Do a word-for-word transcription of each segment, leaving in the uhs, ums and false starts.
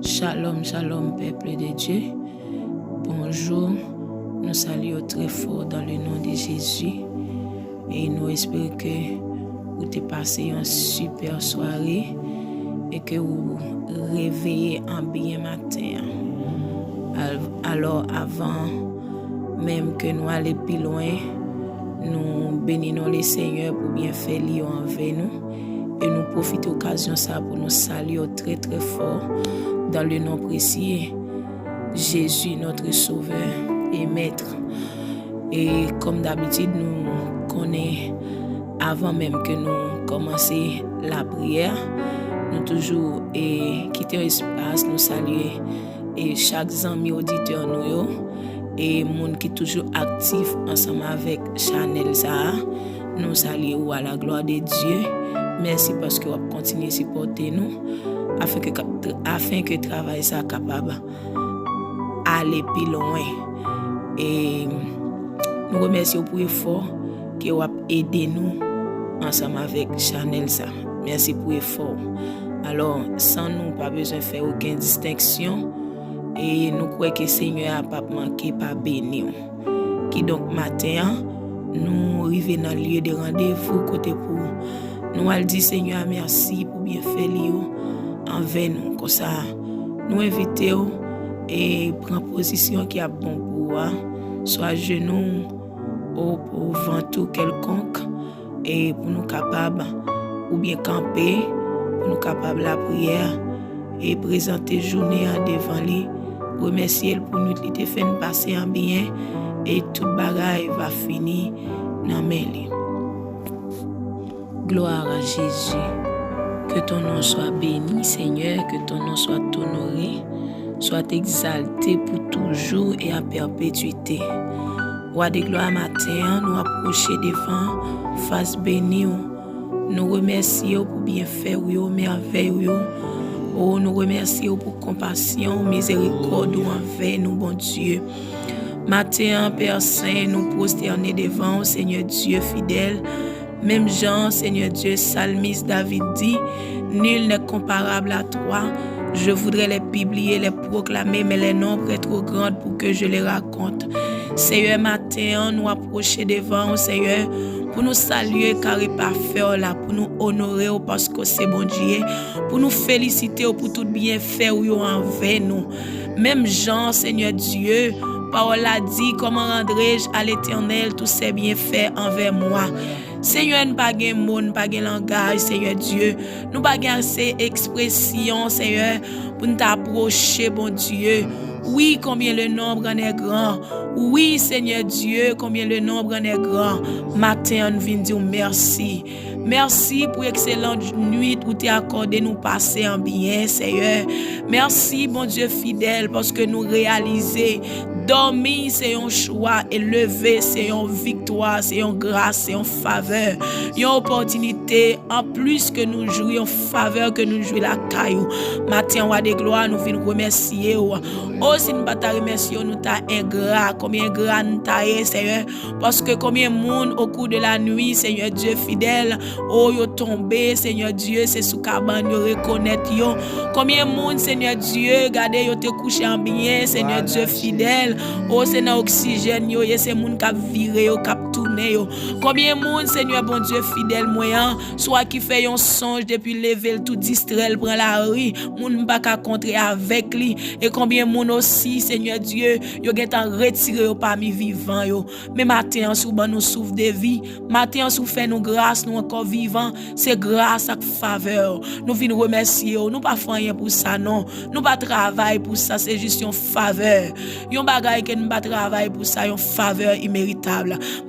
Shalom, shalom, peuple de Dieu. Bonjou. Nou salye w trè fò dans le nom de Jésus. E nou espere ke ou te pase yon sipè sware e ke ou reveye an byen maten an. Al- Alò, avan menm ke nou ale pi lwen, nou beni non Lesenyè pou byenfè li yo anvè nou. E nou pwofite okazyon sa pou nou salye w trè, trè fò dans le nom précieux Jésus, notre Sauveur et Maître. E kòm dabitid, nou konnen, avan menm ke nou kòmanse lapriyè, nou toujou e kite yon espas, nou salye e chak zanmi oditè nou yo, e moun ki toujou aktif ansanm avèk chanèl sa a. Nou salye ou à la gloire de Dieu. Mèsi paske w ap kontinye sipòte nou, afin ke, afin ke travay sa kapab ale pi lwen. E nou remèsye w pou efò ke w ap ede nou ansanm avèk chanèl sa. Mèsi pou efò w. Alò, san nou, pa bezwen fè okenn distenksyon. E nou kwè ke Senyè a p ap manke pa beni w. Kidonk, maten an, nou rive nan lye de randevou kote pou nou al di Senyè a mèsi pou byenfè li yo anvè nou. Konsa, nou envite w e pran pozisyon ki ap bon pou ou a, swa jenou ou pou vant ou kèlkonk, e pou nou kapab oubyen kanpe, pou nou kapab lapriyè e prezante jounen an devan li, remèsye l pou nwit li te fè n pase an byen, e tout bagay va fini nan men li. Gloire à Jésus. Que ton nom soit béni, Seigneur, que ton nom soit honoré, soit exalté pour toujours et à perpétuité. Wa de glwa, maten an, nou apwoche devan fas beni w. Nou remèsye w pou byenfè w yo, mèvèy w yo. O, nou remèsye w pou konpasyon w, mizerikòd ou anvè nou, Bondye. Maten an, Pè Sen, nou pwostène devan w, Senyè Dye fidèl. Menm jan, Senyè Dye, salmis David di, Nul n'est comparable à toi. Je voudrais les publier, les proclamer, mais les nombres est trop grand pour que je les raconte. Seyè, maten an, nou apwoche devan w, Seyè, pou nou salye kare pafè w la, pou nou onore w paske w se Bondye, pou nou felisite w pou tout byenfè w yo anvè nou. Menm jan, Senyè Dye, pawòl la di, Comment rendrai-je à l'Éternel tous ses bienfaits envers moi? Senyè, n pa gen mo, n pa gen langaj, Senyè Dye. Nou pa gen ase ekspresyon, Senyè, pou n ta apwoche, Bondye. Wi, combien le nombre en est grand. Wi, Senyè Dye, combien le nombre en est grand. Maten an, n vin di w mèsi. Mèsi pou ekselan nwit ou te akòde nou pase an byen, Seyè. Mèsi, Bondye fidèl, paske nou reyalize dòmi se yon chwa e leve se yon viktwa, se yon gras, se yon favè, yon opòtinite anplis ke nou jwi, yon favè ke nou jwi lakay ou. Maten an, Wa de glwa, nou vin remèsye w. O, si n pa ta remèsye w, nou ta engra. Konbyen engra n ta ye, Seyè? Paske konbyen moun, au cours de la nuit, Senyè Dye fidèl, o, yo tonbe, Senyè Dye, se sou kabann yo rekonèt yo. Konbyen moun, Senyè Dye, gade, yo te kouche an byen, Senyè Dye fidèl, o, se nan oksijèn yo ye, se moun k ap vire yo, k ap tounen yo. Konbyen moun, Senyè Bondye fidèl mwen an, swa ki fè yon sonj depi leve l tou distrè, l pran lari, moun m pa ka kontre avèk li. E konbyen moun osi, Senyè Dye, yo gentan retire yo pami vivan yo. Men maten an, si w ban nou souf de vi, maten an, si w fè nou gras, nou ankò vivan, se gras ak favè w. Nou vin remèsye w. Nou pa fè anyen pou sa, non. Nou pa travay pou sa, se jis yon favè. Yon bagay ke nou pa travay pou sa, yon favè imeritab.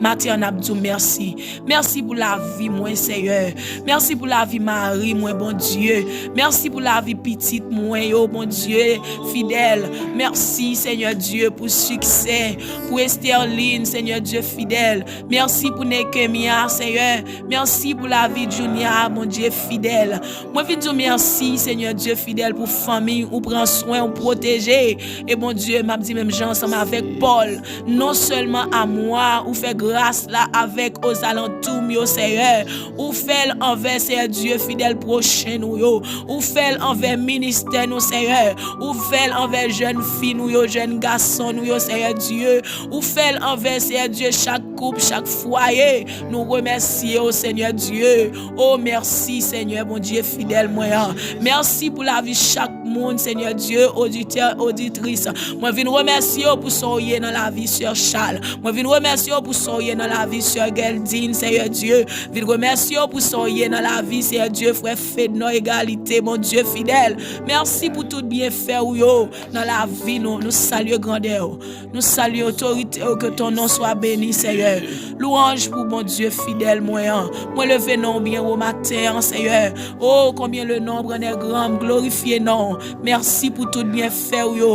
Maten an, n ap di w mèsi. Mèsi pou lavi mwen, Seyè. Mèsi pou lavi mari mwen, Bondye. Mèsi pou lavi pitit mwen yo, Bondye fidèl. Mèsi, Senyè Dye, pou siksè, pou Esterline, Senyè Dye fidèl. Mèsi pou Nekemya, Seyè. Mèsi pou lavi Junia, Bondye fidèl. Mwen vin di w mèsi, Senyè Dye fidèl, pou fanmi ou pran swen, ou pwoteje. E Bondye, m ap di menm jan, ansanm avèk Pòl, non sèlman a mwa, ou fè gras la avèk ozalantou m yo, Seyè. Ou fè l anvè, Seyè Dye, fidèl pwochen nou yo. Ou fè l anvè ministè nou, Seyè. Ou fè l anvè jèn fi nou yo, jèn gason nou yo, Seyè Dye. Ou fè l anvè, Seyè Dye, chak koup, chak fwaye. Nou remèsye w, Seyè Dye. O, mèsi, Seyè, Bondye fidèl mwen an. Mèsi pou lavi chak moun, Seyè Dye, oditè, oditris. Mwen vin remèsye w pou sa w ye nan lavi sè Chal. Mwen vin remèsye w pou sa w ye nan lavi sè Gèldin, Seyè Dye. Vin remèsye w pou sa w ye nan lavi, Seyè Dye, frè Fednò Egalite, Bondye fidèl. Mèsi pou tout byenfè w yo nan lavi nou. Nou salye grandè w. Nou salye otorite w, ke ton non swa beni, Seyè. Lwanj pou Bondye fidèl mwen an. Mwen leve non w byen wo maten an, Seyè. O, konbyen le nonb an nèg ranm, glorifye non w. Mèsi pou tout byenfè w yo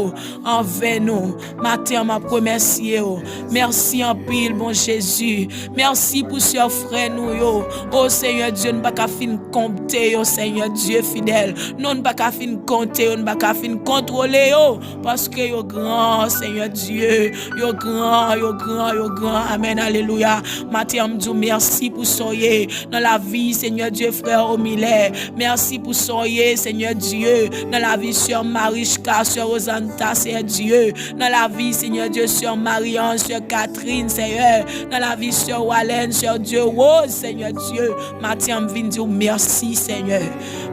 anvè nou. Maten an, m ap remèsye w. Mèsi anpil, bon Jezi. Mèsi pou sè frè nou yo. O, Seyè Dye, nou pa ka fin konte yo, Seyè Dye fidèl. Non, nou pa ka fin konte yo, nou pa ka fin kontwole yo. Paske yo gran, Seyè Dye. Yo gran, yo gran, yo gran. Amèn, alelouya. Maten an, m di w mèsi pou sa w ye nan lavi, Seyè Dye, frè Omilè. Mèsi pou sa w ye, Seyè Dye, nan lavi sè Marichka, sè Rozanta, Seyè Dye, nan lavi, Seyè Dye, sè Marian, sè Katrin, Seyè, nan lavi sè Walèn, sè Dye Woz, Seyè Dye. Maten an, m vin di w mèsi, Seyè.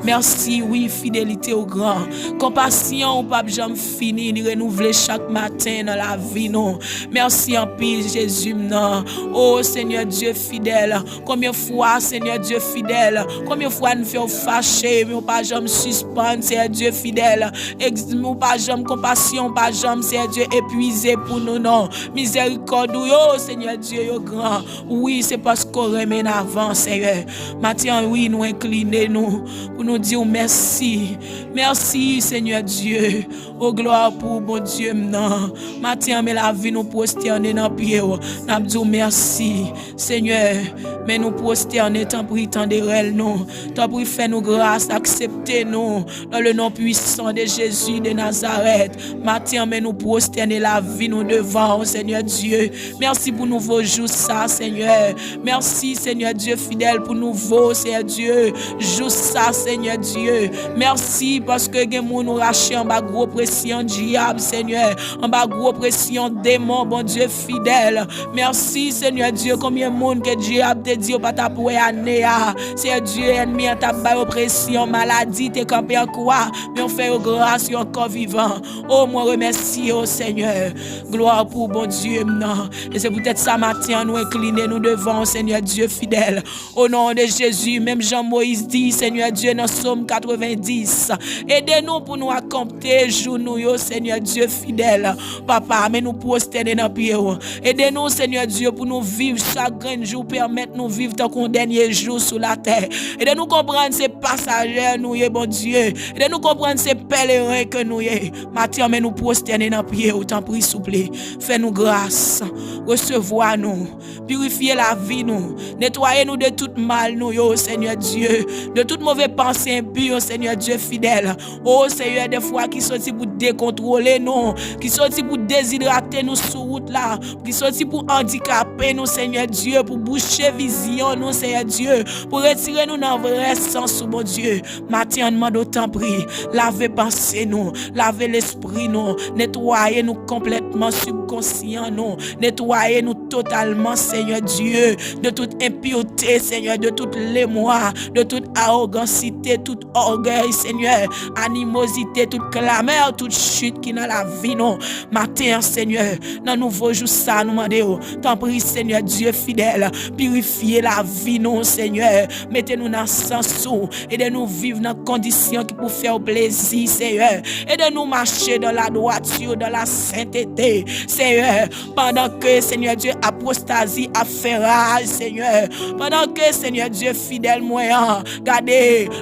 Mèsi, wi, fidelite w gran. Konpasyon w p ap janm fini, li renouvle chak maten nan lavi nou. Mèsi anpil, Jezi m nan. O, Seyè Dye fidèl, konbyen fwa, Seyè Dye fidèl, konbyen fwa n fè w fache, men w pa janm sispann, Seyè Dye fidèl. Ex-, ou pa janm, konpasyon w pa janm, Seyè Dye, epuize pou nou, non. Mizèrikòd ou yo, Seyè Dye, yo gran. Wi, se paske w renmen n avan, Seyè. Maten an, wi, nou enkline nou pou nou di w mèsi. Mèsi, Seyè Dye. O, glwa pou ou, Bondye m nan. Maten an, men lavi nou pwostène nan pye w. N ap di w mèsi, Seyè. Men nou pwostène, tanpri, tande rèl nou. Tanpri, fè nou gras, aksepte nou. Dans le nom puissant de Jésus de Nazareth. Maten an, men nou pwostène lavi nou devan w, Seyè Dye. Mèsi pou nouvo jou sa, Seyè. Mèsi, Seyè Dye fidèl, pou nouvo, Seyè Dye, jou sa, Seyè Dye. Mèsi paske gen moun ou rache anba gwo presyon dyab, Seyè, anba gwo presyon demon, Bondye fidèl. Mèsi, Seyè Dye, konbyen moun ke dyab te di yo pa t ap wè ane a. Seyè Dye, ènmi an t ap ba yo presyon, maladi te kanpe an kwa, men w fè yo gras, yo ankò vivan. O, mwen remèsye w, Seyè. Glwa pou Bondye m nan. E se poutèt sa maten an nou enkline nou devan w, Seyè Dye fidèl. O non de Jezi, menm jan Moyiz di, Seyè Dye, nan Sòm katrevenndis, ede nou pou nou akonpte jou nou yo, Seyè Dye fidèl. Papa, men nou pwostène nan pye w. Ede nou, Seyè Dye, pou nou viv chak grenn jou, pèmèt nou viv tankou yon dènye jou sou latè. Ede nou konprann se pasajè nou ye, Bondye. Ede nou konprann se pèleren ke nou ye. Maten an, men nou pwostène nan pye w, tanpri, souple. Fè nou gras. Resevwa nou. Pirifye lavi nou. Netwaye nou de tout mal nou yo, Seyè Dye. De tout move panse enpi yo, Seyè Dye fidèl. O Seyè, de fwa ki soti pou dekontwole nou, ki soti pou dezidrate nou sou wout la, ki soti pou andikape nou, Seyè Dye, pou bouche vizyon nou, Seyè Dye, pou retire nou nan vrè sans ou, Bondye. Maten an, n mande w, tanpri, lave panse nou, lave lespri nou, netwaye nou konplètman, sibkonsyan nou, netwaye nou totalman, Seyè Dye, de tout enpirte, Seyè, de tout lemwa, de tout awogansite, tout ògèy, Seyè, animozite, tout klamè, tout chit ki nan lavi nou. Maten an, Seyè, nan nouvo jou sa, nou mande w, tanpri, Seyè Dye fidèl, pirifye lavi nou, Seyè, mete nou nan sans ou, ede nou viv nan kondisyon ki pou fè w plezi, Seyè, ede nou mache dans la droiture, dans la sainteté, Seyè, pandan ke, Seyè Dye, apostazi ap fè raj, Seyè, pandan ke, Seyè Dye fidèl mwen an, gade,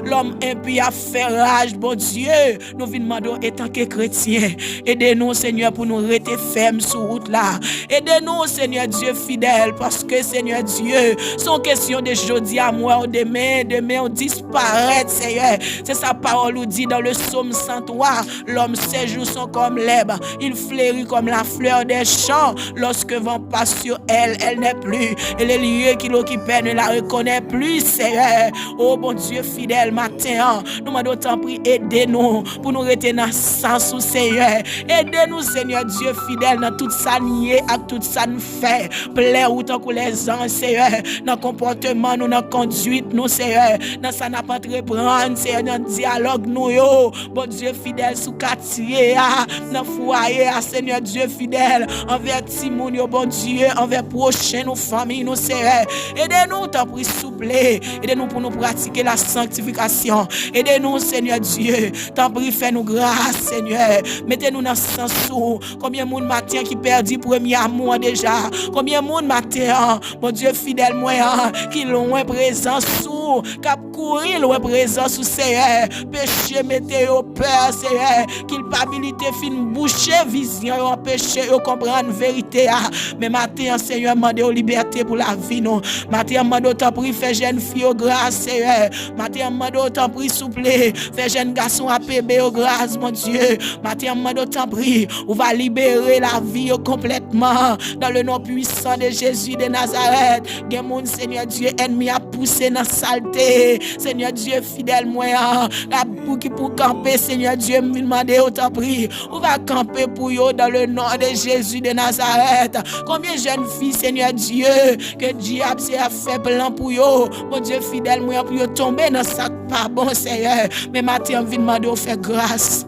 lòm enpi ap fè raj, Bondye, nou vin mande w, etanke kretyen, ede nou, Seyè, pou nou rete fèm sou wout la. Ede nou, Seyè Dye fidèl, paske, Seyè Dye, se yon kesyon de jodi a, m wè w demen, demen w disparèt, Seyè. Se sa pawòl ou di dans le Psaume cent trois, l'homme, ses jours sont comme l'herbe, il flérit comme la fleur des champs. Lorsque vent passe sur elle, elle n'est plus. Et les lieux qui l'occupaient ne la reconnaît plus, Seigneur. Oh, Bondye fidèl, maten an, nou mande w tanpri ede nou pou nou rete nan sans ou, Seyè. Ede nou, Senyè Dye fidèl, nan tout sa n ye ak tout sa n fè. Plè ou tankou lèzanj, Seyè, nan konpòteman nou, nan konduit nou, Seyè, nan sa n ap antreprann, Seyè, nan dyalòg nou yo. Bondye fidèl, sou katye a, nan fwaye a, Senyè Dye fidèl, anvè timoun yo, Bondye, anvè pwochen nou, fanmi nou, Seyè. Ede nou, tanpri, souple. Ede nou pou nou pratike la sanktifikasyon. Ede nou, Senyè Dye. Tanpri, fè nou gras, Senyè. Mete nou nan sans ou. Konbyen moun maten an ki pèdi premye amou an deja? Konbyen moun maten an, Bondye fidèl mwen an, ki lwen prezans ou, k ap kouri lwen prezans ou, Seyè? Peche mete yo pè, Seyè. Kilpabilite fin bouche vizyon yo, anpeche yo konprann verite a. Men maten an, Seyè, mande w libète pou lavi nou. Maten an, mande w tanpri fè jèn fi yo gras, Seyè. Maten an, mande w tanpri, souple, fè jèn gason A P B yo gras, Bondye. Maten an, mande w tanpri, ou va libere lavi yo konplètman. Dans le nom puissant de Jésus de Nazareth, gen moun, Senyè Dye, ènmi ap pouse nan salte. Senyè Dye fidèl mwen an, la pou ki pou kanpe, Senyè Dye, m vin mande w tanpri, ou va kanpe pou yo dans le nom de Jésus de Nazareth. Konbyen jèn fi, Senyè Dye, ke dyab se ap fè plan pou yo, Bondye fidèl mwen an, pou yo tonbe nan sa k pa bon, Seyè. Men maten an, m vin mande w fè gras.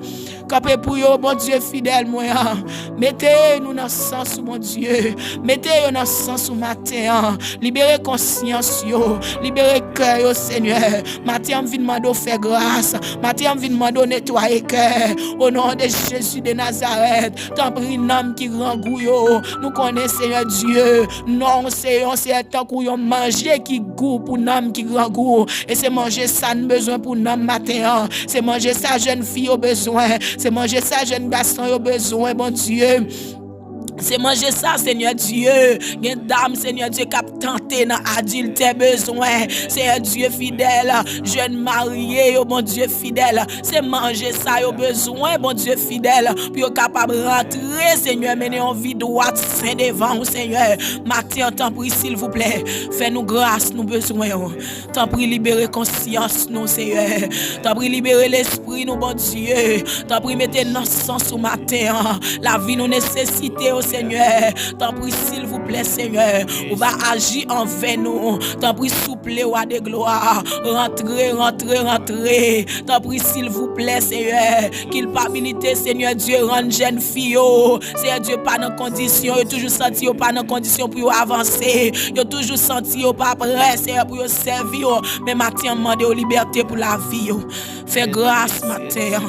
Kanpe pou yo, Bondye fidèl mwen an. Mete nou nan sans ou, Bondye. Mete yo nan sans ou maten an. Libere konsyans yo. Libere kè yo, Senyè. Maten an, m vin mande w fè gras. Maten an, m vin mande w netwaye kè. O non de Jezi de Nazarèt, tanpri, nanm ki grangou yo. Nou konnen, Senyè Dye, non, se yon, se tankou yon manje ki gou pou nanm ki grangou. E se manje sa n bezwen pou nanm maten an. Se manje sa jèn fi yo bezwen. Se manje sa jèn gason yo bezwen, Bondye. Se manje sa, Senyè Dye. Gen dam, Senyè Dye, k ap tante nan adiltè bezwen. Senyè Dye fidèl, jèn marye yo, Bondye fidèl. Se manje sa yo bezwen, Bondye fidèl, pou yo kapab rantre, Senyè, mennen yon vi dwat, sen devan w, Senyè. Maten an, tanpri, silvouplè, fè nou gras, nou bezwen w. Tanpri, libere konsyans nou, Seyè. Tanpri, libere lespri nou, Bondye. Tanpri, mete n nan sans ou maten an. Lavi nou nesesite w, Senyè. Tanpri, silvouplè, Senyè, ou va aji anvè nou. Tanpri, souple, Wa de glwa. Rantre, rantre, rantre. Tanpri, silvouplè, Seyè. Kilpabilite, Senyè Dye, rann jèn fi yo, Seyè Dye, pa nan kondisyon. Yo toujou santi yo pa nan kondisyon pou yo avanse. Yo toujou santi yo pa prè, Seyè, pou yo sèvi w. Men maten an, m mande w libète pou lavi yo. Fè gras maten an.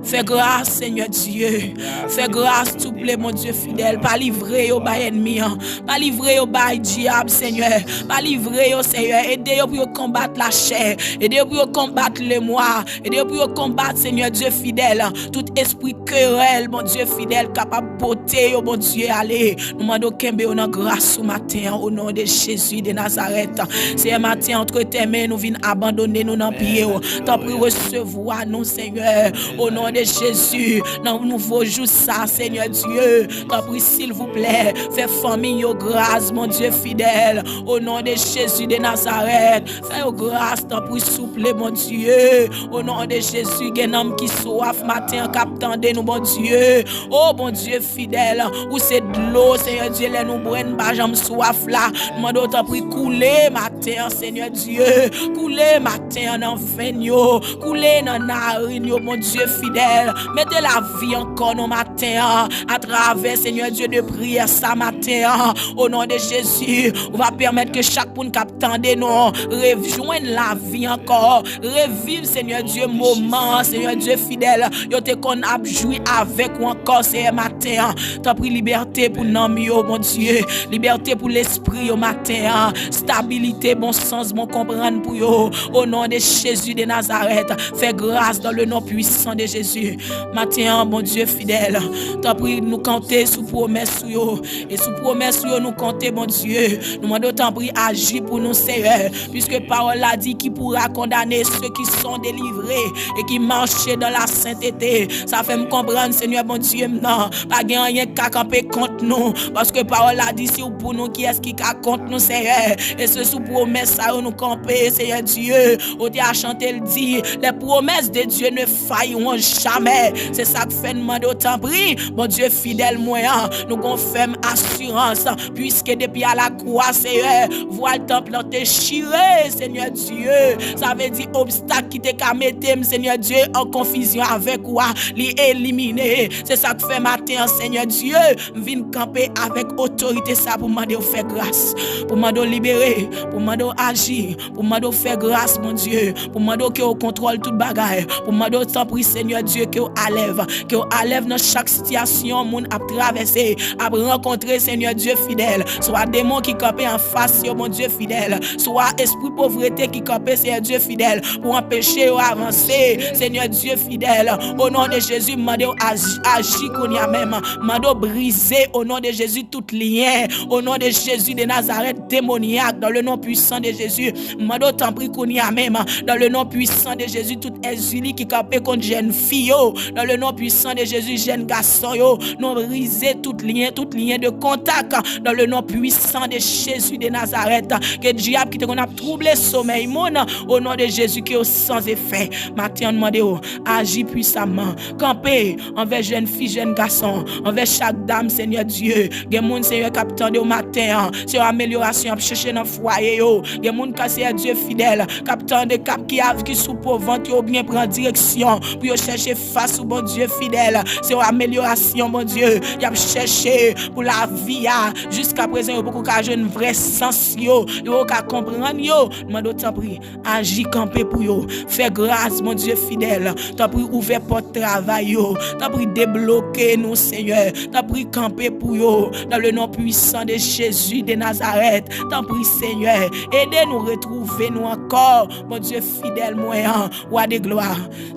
Fè gras, Senyè Dye. Fè gras, souple, Bondye fidèl. Pa livre yo bay ènmi an. Pa livre yo bay dyab, Senyè. Pa livre yo, Seyè. Ede yo pou yo konbat lachè. Ede yo pou yo konbat lemwa. Ede yo pou yo konbat, Senyè Dye fidèl, tout espri kerèl, Bondye fidèl, kapab pote yo, Bondye, ale. Nou mande w kenbe yo nan gras ou maten an, o non de Jezi de Nazarèt. Seyè, maten an, antre tèmen nou vin abandone nou nan pye w. Tanpri, resevwa nou, Senyè, o non de Jezi, nan nouvo jou sa, Senyè Dye. Tanpri, silvouplè, fè fanmi yo gras, Bondye fidèl, o non de Jezi de Nazarèt. Fè yo gras, tanpri, souple, Bondye. O non de Jezi, gen nanm ki swaf maten an k ap tande nou, Bondye. O Bondye fidèl, ou se dlo, Senyè Dye, lè nou bwè, n pa janm swaf la. Mande w, tanpri, koule maten an, Senyè Dye. Koule maten an nan venn yo. Koule nan narin yo, Bondye fidèl. Mete lavi ankò nan maten an, atravè, Senyè Dye, de priyè sa maten an. O non de Jezi, ou va pèmèt ke chak moun k ap tande nou rejwenn lavi ankò, reviv, Senyè Dye, moman, Senyè Dye fidèl, yo te konn ap jwi avèk ou ankò, Seyè, maten an. Tanpri, libète pou nanm yo, Bondye. Libète pou lespri yo maten an. Stabilite, bon sans, bon konprann pou yo. O non de Jezi de Nazarèt, fè gras dans le nom puissant de Jésus. Jezi. Maten an, Bondye fidèl, tanpri, nou konte sou pwomès ou yo. E sou pwomès ou yo, nou konte, Bondye. Nou mande w, tanpri, aji pou nou, Seyè. Piske pawòl la di, qui pourra condamner ceux qui sont délivrés et qui marchent dans la sainteté. Sa fè m konprann, Senyè Bondye m nan, pa gen anyen k ka kanpe kont nou. Paske pawòl la di, si w pou nou, kiyès ki ka kont nou, Seyè? E se sou pwomès sa yo nou kanpe, Seyè Dye. Ou te a chante l di, les promesses de Dieu ne failleront jamais. Se sa k fè n mande w, tanpri, Bondye fidèl mwen an, nou gon fèm asirans, piske depi a la kwa, Seyè, vwal tanp lan te chire, Senyè Dye. Sa vle di obstak ki te ka mete m, Senyè Dye, an konfizyon avèk ou a, li elimine. Se sa k fè maten an, Senyè Dye, m vin kanpe avèk otorite sa pou mande w fè gras, pou mande w libere, pou mande w aji, pou mande w fè gras, Bondye, pou mande w ke w kontwòl tout bagay, pou mande w, tanpri, Senyè Dye, ke w alèv, ke w alèv nan chak sitiyasyon moun ap travèse, ap rankontre, Senyè Dye fidèl, swa demon ki kanpe anfas yo, Bondye fidèl, swa espri povrete ki kanpe, Senyè Dye fidèl, pou anpeche yo avanse, Senyè Dye fidèl, o non de Jezi, m mande w aji, aji kounye a menm, m mande w brize, o non de Jezi, tout lyen, o non de Jezi de Nazarèt, demonyak, dans le nom puissant de Jésus. M mande w tanpri kounye a menm, dans le nom puissant de Jésus, tout èzili ki kanpe kont jèn fi yo, dans le nom puissant de Jésus, jèn gason yo, nou brize tout lyen, tout lyen de kontak, dans le nom puissant de Jésus de Nazarèt. Ke dyab ki te konn ap twouble somèy moun, o non de Jezi, ke yo san efè. Maten an, n mande w, aji pwisamman. Kanpe anvè jèn fi, jèn gason, anvè chak dam, Senyè Dye. Gen moun, Senyè, k ap tande w maten an. Se yon amelyorasyon y ap chèche nan fwaye yo. Gen moun ka, Senyè Dye fidèl, k ap tande, k ap, ki av, ki sou po vant yo, oubyen pran direksyon pou yo chèche fas ou, Bondye fidèl. Se yon amelyorasyon, Bondye, y ap chèche pou lavi a. Jiska prezan, yo poko ka jwenn vrè sans yo. Yo poko ka konprann yo. Mande w, tanpri, aji, kanpe pou yo. Fè gras, Bondye fidèl. Tanpri, ouvè pòt travay yo. Tanpri, debloke nou, Senyè. Tanpri, kanpe pou yo. Dans le nom puissant de Jésus de Nazareth. Tanpri, Senyè, ede nou retwouve nou ankò. Bondye fidèl mwen an, Wa de glwa.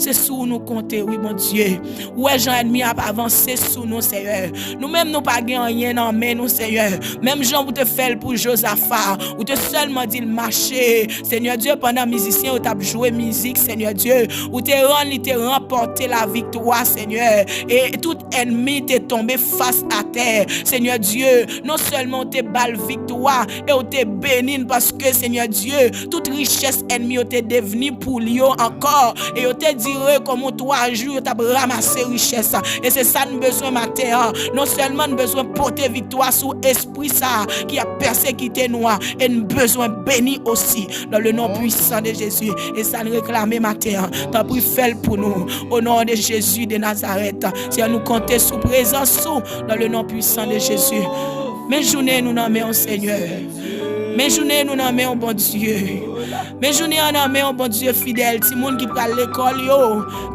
Se sou ou nou konte, wi, Bondye. Ou wè jan ènmi ap avanse sou nou, Senyè. Nou menm, nou pa gen anyen nan men nou, Senyè. Menm jan ou te fè l pou Jozafa, ou te sèlman di l mache. Senyè Dye, pandan mizisyen yo t ap jwe mizik, Senyè Dye, ou te rann li te ranpòte laviktwa, Senyè. E tout ènmi te tonbe fas atè. Senyè Dye, non sèlman ou te ba l viktwa, e ou te beni l, paske, Senyè Dye, tout richès ènmi yo te devni pou l yo ankò. E yo te dire kòm yon twa jou yo t ap ranmase richès. E se sa n bezwen maten an. Non sèlman n bezwen pote viktwa sou espri sa a ki ap pèsekite nou an, e n bezwen beni osi, dans le nom puissant de Jésus. E sa n reklame maten an, tanpri fè l pou nou, o non de Jezi de Nazarèt. Senyè, nou konte sou prezans ou, dans le nom puissant de Jésus. Men jounen nou nan men w, Senyè. Men jounen nou nan men w, Bondye. Men jounen an nan men w, Bondye fidèl. Timoun ki pral lekòl yo,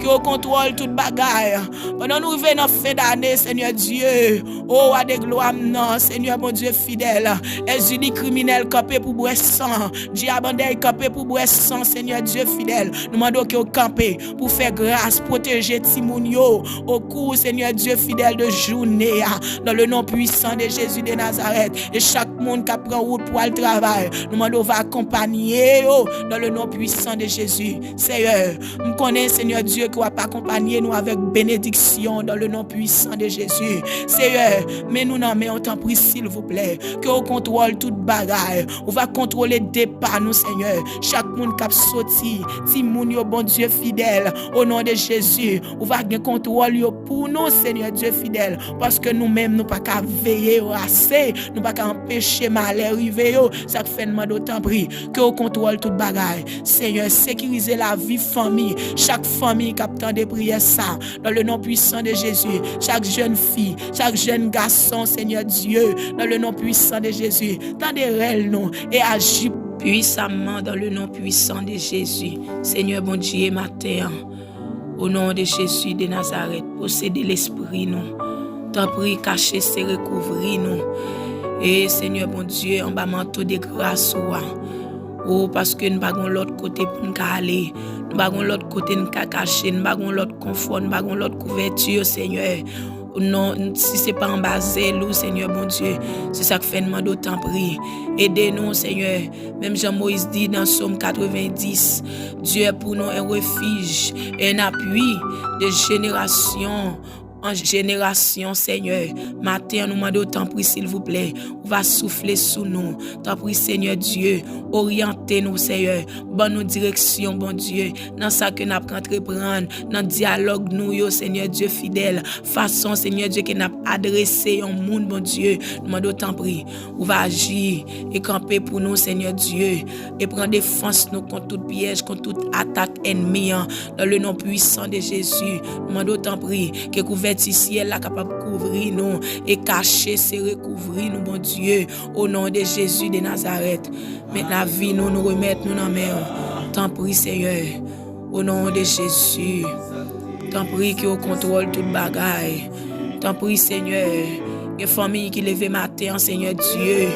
ke w kontwòl tout bagay. Pandan nou rive nan fen dane, Senyè Dye, o Wa de glwa m nan, Senyè Bondye fidèl, èzili kriminèl kanpe pou bwè san, dyab andèy kanpe pou bwè san, Senyè Dye fidèl. Nou mande w ke w kanpe pou fè gras, pwoteje timoun yo, okou, Senyè Dye fidèl, de jounen an, dans le nom puissant de Jésus de Nazareth. E chak moun k ap pran wout pou al travay, nou mande w va akonpanye yo, dans le nom puissant de Jésus. Senyè, m konnen, Senyè Dye, ke w ap akonpanye nou avèk benediksyon, dans le nom puissant de Jésus. Senyè, men nou nan men w, tanpri, silvouplè. Ke w kontwòl tout bagay. Ou va kontwole depa nou, Senyè. Chak moun k ap soti, timoun yo, Bondye fidèl, o non de Jezi, ou va gen kontwòl yo pou nou, Senyè Dye fidèl, paske nou menm, nou pa ka veye yo ase, nou pa ka anpeche malè rive yo. Sa k fè n mande w, tanpri, ke w kontwòl tout bagay. Senyè, sekirize lavi fanmi, chak fanmi k ap tande priyè sa, dans le nom puissant de Jésus, chak jèn fi, chak jèn gason, Senyè Dye, dans le nom puissant de Jésus, tande rèl nou e aji pwisamman, dans le nom puissant de Jésus. Senyè Bondye, maten an, o non de Jezi de Nazarèt, posede lespri nou. Tanpri, kache, sere, kouvri nou. E, Senyè Bondye, anba manto de gras ou a, O, paske n pa gon lòt kote pou n ka ale. Nou pa gon lòt kote n ka kache. Nou pa gon lòt konfò. Nou pa gon lòt kouvèti, Senyè. Non, si se pa anba zèl ou, Senyè Bondye, se sa k fè n mande w, tanpri, ede nou, Senyè. Menm jan Moyiz di nan Sòm katrevendis, Dieu est pour nous un refuge et un appui de génération en génération, Senyè. Maten an, nou mande w, tanpri, silvouplè, ou va soufle sou nou. Tanpri, Senyè Dye, oryante nou, Senyè. Ban nou direksyon, Bondye, nan sa ke n ap antreprann, nan dyalòg nou yo, Senyè Dye fidèl. Fason, Senyè Dye, ke n ap adrese yon moun, Bondye, nou mande w, tanpri, ou va aji e kanpe pou nou, Senyè Dye, e pran defans nou kont tout pyèj, kont tout atak ènmi an, dans le nom puissant de Jésus. Nou mande w, tanpri, ke kouvèti syèl la kapab kouvri nou e kache, sere, kouvri nou, Bondye, au nom de Jésus de Nazareth. Met lavi nou, nou remèt nou nan men w. Tanpri, Senyè, au nom de Jésus. Tanpri, ke w kontwòl tout bagay. Tanpri, Senyè, gen fanmi ki leve maten an, Senyè Dye.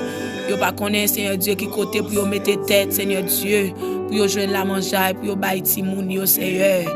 Yo pa konnen, Senyè Dye, ki kote pou yo mete tèt, Senyè Dye, pou yo jwenn lamanjay, pou yo bay timoun yo, Senyè.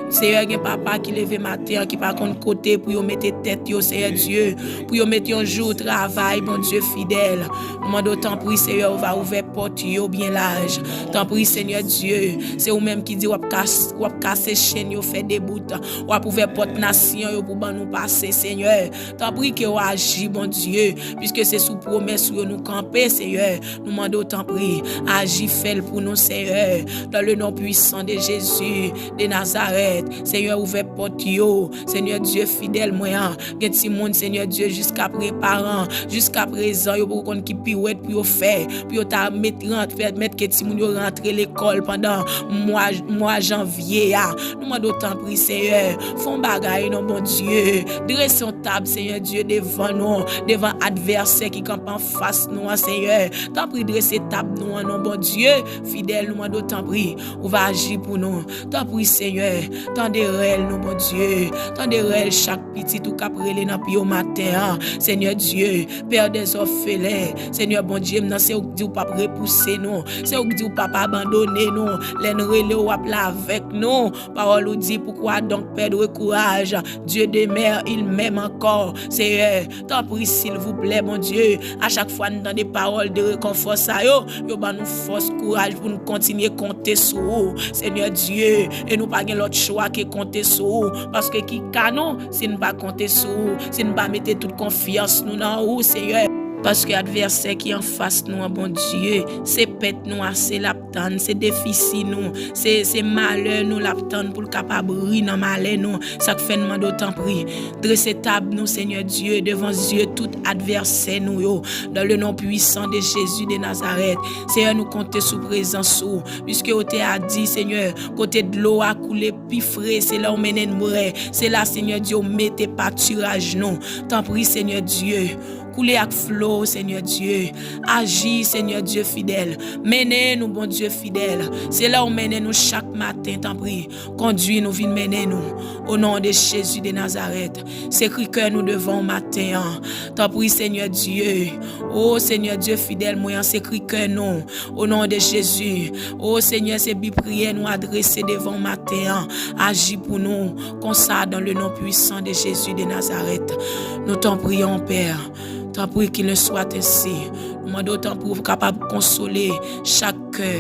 Senyè, gen papa ki leve maten an, ki pa konn kote pou yo mete tèt yo, Senyè Dye, pou yo mete yon jou travay, Bondye fidèl. Nou mande w, tanpri, Senyè, ou va ouvè pòt yo byen laj. Tanpri, Senyè Dye, se ou menm ki di w ap kas-, w ap kase chèn yo, fè debout. W ap ouvè pòt nasyon yo pou ban nou pase, Senyè. Tanpri, ke w aji, Bondye, piske se sou pwomès ou yo nou kanpe, Senyè. Nou mande w, tanpri, aji, fè l pou nou, Senyè. Dans le nom puissant de Jésus de Nazareth, Senyè, ouvè pòt yo. Senyè Dye fidèl mwen an, gen timoun, Senyè Dye, jiska pre-, paran, jiska prezan, yo poko konn ki piwèt pou yo fè, pou yo ta met, ran-, pèmèt ke timoun yo rantre lekòl pandan mwa, mwa janvye a. Nou mande w, tanpri, Senyè, fè yon bagay non, Bondye. Drese yon tab, Senyè Dye, devan nou, devan advèsè ki kanpe anfas nou an, Senyè. Tanpri, drese tab nou an non, Bondye. Fidèl, nou mande w, tanpri, ou va aji pou nou. Tanpri, Senyè, tande rèl nou, Bondye. Tande rèl chak pitit ou k ap rele nan pye w maten an. Senyè Dye, Père des orphelins, Senyè Bondye m nan, se ou k di w p ap repouse nou. Se ou k di w p ap abandone nou. Lè n rele w, w ap la avèk nou. Pawòl ou di, pourquoi donc perdre courage? Dieu demeure, il m'aime encore. Senyè, tanpri, silvouplè, Bondye, a chak fwa n tande pawòl de rekonfò sa yo, yo ban nou fòs, kouraj pou n kontinye konte sou ou, Senyè Dye, e nou pa gen lòt chwa ke konte sou ou, paske ki ka nou si n pa konte sou ou, si n pa mete tout konfyans nou nan ou, Senyè? Paske advèsè ki anfas nou an, Bondye, se pèt nou a, se l ap tann, se defisi nou, se, se malè nou l ap tann pou l kapab ri nan malè nou. Sa k fè n mande w, tanpri, drese tab nou, Senyè Dye, devan zye tout advèsè nou yo, dans le nom puissant de Jésus de Nazareth. Senyè, nou konte sou prezans ou, piske w te a di, Senyè, kote dlo a koule pi fre, se la w mennen n bwè, se la, Senyè Dye, w mete patiraj nou. Tanpri, Senyè Dye, koule ak flo, Senyè Dye. Aji, Senyè Dye fidèl. Mennen nou, Bondye fidèl. Se la w mennen nou chak maten, tanpri. Kondwi nou, vin mennen nou. Au nom de Jésus de Nazareth. Se kri kè nou devan w maten an. Tanpri, Senyè Dye. O, Senyè Dye fidèl mwen an, se kri kè nou. Au nom de Jésus. O, Senyè, se bi priyè nou adrese devan w maten an. Aji pou nou. Konsa, dans le nom puissant de Jésus de Nazareth. Nous t'en prions, Père. Tanpri, qu'il en soit ainsi. Nou mande w, tanpri, w kapab konsole chak kè.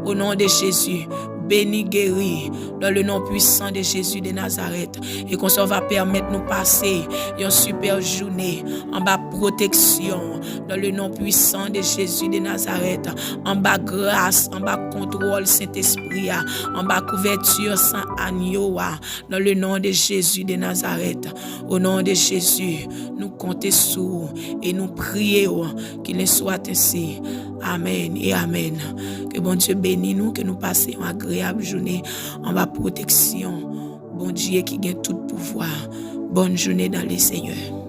Au nom de Jésus. Beni, geri, dans le nom puissant de Jésus de Nazareth. E konsa, w va pèmèt nou pase yon sipè jounen anba pwoteksyon, dans le nom puissant de Jésus de Nazareth. Anba gras, anba kontwòl Sentespri a, anba kouvèti san anyo a, dans le nom de Jésus de Nazareth. Au nom de Jésus, nou konte sou ou e nou priye w, qu'il en soit ainsi. Amèn e amèn. Ke Bondye beni nou, ke nou pase yon agreyab jounen anba pwoteksyon Bondye ki gen tout pouvwa. Bonne journée dans le Seigneur.